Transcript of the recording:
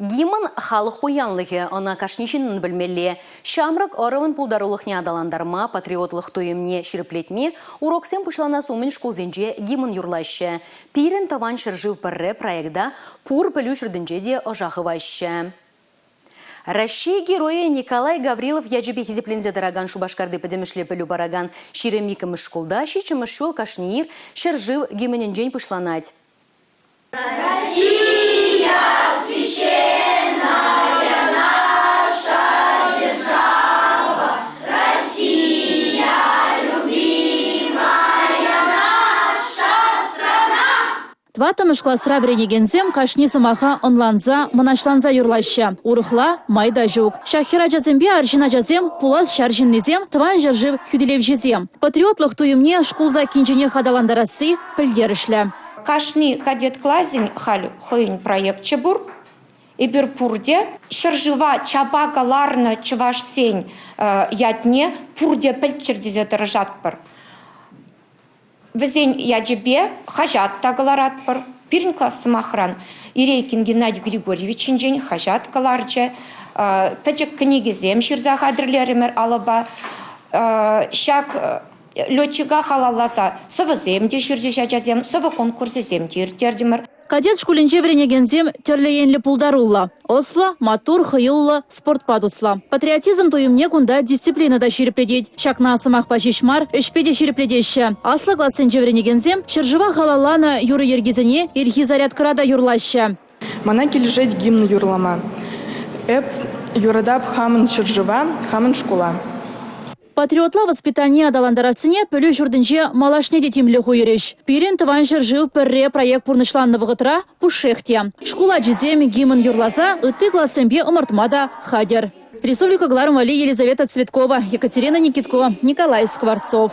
Гимн халӑх пуянлӑхӗ, ӑна кашни ҫыннӑн пӗлмелле. Ҫамрӑк ӑрӑвӑн пултарулӑхне аталантарма, патриотлӑх туйӑмне ҫирӗплетме уроксем пуҫланас умӗн шкулсенче гимн юрлаҫҫӗ. Пирӗн Тӑван ҫӗршыв пӗрре проекта пур пӗлӳ ҫуртӗнче те ӑша хываҫҫӗ. Раҫҫей Геройӗ Николай Гаврилов ячӗпе хисепленсе тӑракан Шупашкарти пӗтӗмӗшле пӗлӳ паракан 22-мӗш шкулта ҫиччӗмӗш ҫул кашни ир ҫӗршыв гимнӗнчен пуҫланать. Россия священная наша держава, Россия любимая наша страна. Тӑваттӑмӗш класра вӗренекенсем кашни сӑмаха ӑнланса, мӑнаҫланса юрлаҫҫӗ. Урӑхла май та ҫук. Ҫак хӗрачасемпе арҫын ачасем пулас ҫар ҫыннисем, Тӑван ҫӗршыв хӳтӗлевҫисем. Патриотлӑх туйӑмне шкул саккинченех аталантарасси пӗлтерӗшлӗ. Кашни кадет класӗн халь хӑйӗн проекчӗ пур. Эпир пурте ҫӗршыва чапа кӑларнӑ чӑвашсен ятне пурте пӗлччӗр тесе тӑрӑшатпӑр. Вӗсен ячӗпе хаҫат та кӑларатпӑр. Пирӗн класс, сӑмахран, Ирейкин Геннадий Григорьевич ҫинчен хаҫат кӑларчӗ. Пӗчӗк кӗнекесем ҫырса хатӗрлерӗмӗр алӑпа. Ҫак Летчика халалласа сӑвӑсем те ҫырчӗҫ ачасем, сӑвӑ конкурсӗсем те ирттертӗмӗр. Кадет шкулӗнче вӗренекенсем тӗрлӗ енлӗ пултаруллӑ, ӑслӑ, маттур, хӑюллӑ, спортпа туслӑ. Патриотизм туйӑмне кунта дисциплина та ҫирӗплетет. Ҫакна сӑмахпа ҫеҫ мар, ӗҫпе те ҫирӗплетеҫҫӗ. Аслӑ классенче вӗренекенсем ҫӗршыва халалланӑ юрӑ йӗркисене ирхи зарядкӑра та юрлаҫҫӗ. Мана килӗшет гимн юрлама. Эп юратап хамӑн ҫӗршыва, хамӑн шкула. Патриотла воспитание аталантарассине пӗлӳ ҫуртӗнче малашне те тимлӗх уйӑрӗҫ. Пирӗн Тӑван ҫӗршыв пӗрре проект пурнӑҫланнӑ вӑхӑтра пушшех те. Шкул ачисем гимн юрласа ытти классемпе ӑмӑртма та хатӗр. Республика кӑларӑм валли Елизавета Цветкова, Екатерина Никиткова, Николай Скворцов.